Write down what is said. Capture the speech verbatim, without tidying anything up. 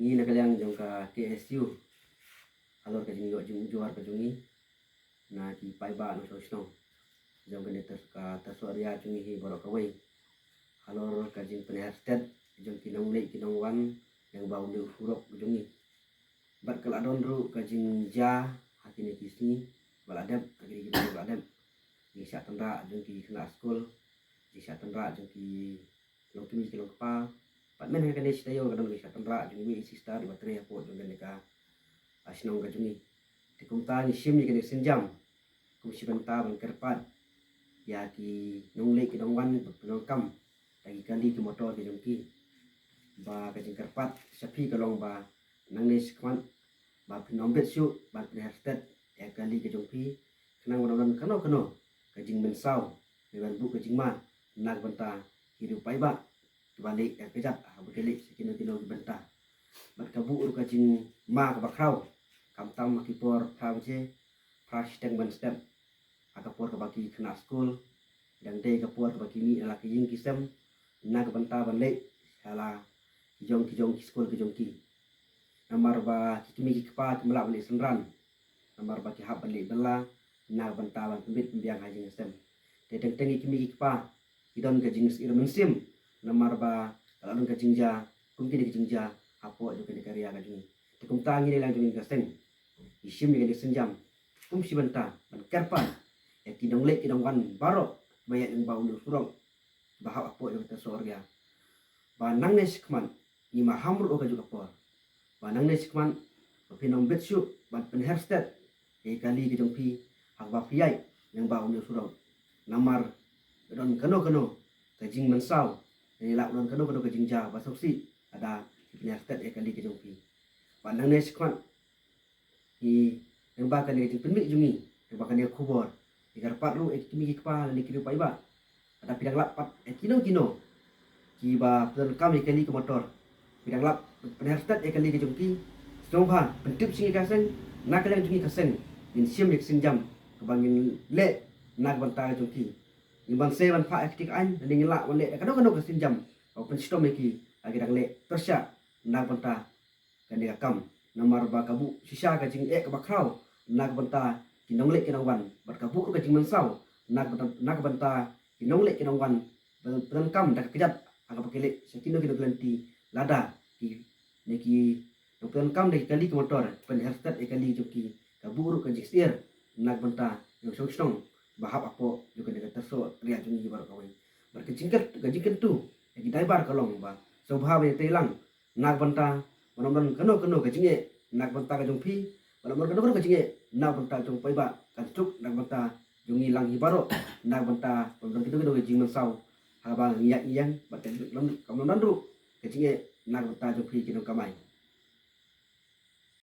Ngi na ka liang jong ka K S U, halor ka jingïoh jingujor ka jong ngi na ki paidbah nongshong shnong jong kane ka Tyrsoh Ria jong ngi hi baroh kawei, halor ka jingpynher stet jong ki nongleit ki nongwan lyngba une u surok jong ngi. Bad ka la don ruh ka jingjia ha kine ki sngi ba la dep, ha kine ki sngi ba la dep, jingshah tynrah jong ki khynnah skul, jingshah tynrah jong ki longkmie ki longkpa. Bad mynta ha kane shi taïew ka don ka jingshah tynrah jong iwei i sister iba trei hapoh jong kane ka shnong ka jong ngi. Te kumta ngi shim ïa kane ka sienjam kum shi bynta ban kyrpad ïa ki nongleit ki nongwan ba pyndonkam da ki kali ki motor ki jong ki. Ba ka jingkyrpad sha phi ka long ba nangne shakhmat ba phin ym bit shuh ban pynher stet ïa ka kali ka jong phi, khnang ba ym don kano kano ka jingmynsaw ne ban buh ka jingma na ka bynta ki riew paidbah kiba leit ïa ka kjat haba ki leit sha kino kino ki bynta. Bad ka buh ruh ka jingma kaba khraw, khamtam ha ki por phra baje, phra shiteng ban step, ha ka por kaba ki khynnah skul, dang dei ka por kaba ki mih na la ki ïing ki sem na ka bynta ban leit sha la ki jong ki jong ki skul ki jong ki. Namar ba ki kmie ki kpa kim lah ban leit synran, namar ba ki hap ban leit bylla na ka bynta ban pynbit pynbiang ha ïing ha sem. Te teng teng ki kmie ki kpa ki don ka jingsngewsih mynsiem, namar ba ka la don ka jingjia kum kine ki jingjia hapoh jong kane ka ria ka jong ngi. Te kumta ngi na liang jong ngi ka seng ngi shim ïa kane ka sienjam kum shi bynta ban kyrpad ïa ki nongleit ki nongwan baroh ba ïaid lyngba une u surok ba hap hapoh jong ka Tyrsoh Ria, ba nangne shakhmat ngim maham ruh ka juk ka por, ba nangne shakhmat ba phin ym bit shuh ban pynher stet ïa ki kali ki jong phi haba phi ïaid lyngba une u surok. Namar ka don kano kano ka jingmynsaw, ne lah don kano kano ka jingjia ba sngewsih lada phi pynher stet ïa ki kali ki jong phi. Ba nangne shakhmat ngi, lyngba kane ka jingpynmih jong ngi, lyngba kane ka khubor, ngi kyrpad ruh ïa ki kmie ki kpa lane ki riew paidbah, lada phi dang lap pat ïa kino kino kiba pyndonkam ïa ki kali ki motor, phi dang lap pynher stet ïa ki kali ki jong ki, sngewbha pyntip sha ngi ka seng. Na ka liang jong ngi ka seng ngin shim ïa ka sienjam kaba ngin leh na ka bynta ka jong ki. Ngim banse ban phah ïa ka kti ka aiñ, lane ngin lah ban leh da kano kano ka sienjam kaba pynshitom ïa ki ha ki dang leh pyrshah na ka bynta kane ka kam. Namar ba ka buh shisha ka jingeh kaba khraw na ka bynta ki nongleit ki nongwan, bad ka buh ruh ka jingmynsaw na ka bynta, na ka bynta ki nongleit ki nongwan ba pyndonkam da ka kjat ha kaba ki leit sha kino kino ki lynti, lada ki, ne ki nongpyndonkam da ki kali ki motor pynher stet ïa ki kali jong ki. Ka buh ruh ka jingsyier na ka bynta ki nongshong shnong ba hap hapoh jong kane ka Tyrsoh Ria jong ngi baroh kawei. Bad ka jingkyntu, ka jingkyntu ïa ki driver ka long ba sngewbha ban ïatreilang na ka bynta ban ym don kano kano ka jingeh na ka bynta ka jong phi, ban ym don kano kano ka jingeh na ka bynta jong u paidbah, kan suk na ka bynta jong ngi lang hi baroh, na ka bynta ban ym don kano kano ka jingmynsaw haba ngi ïaid ngi ïeng, bad kan ym don ruh ka jingeh na ka bynta jong phi ki nongkamai.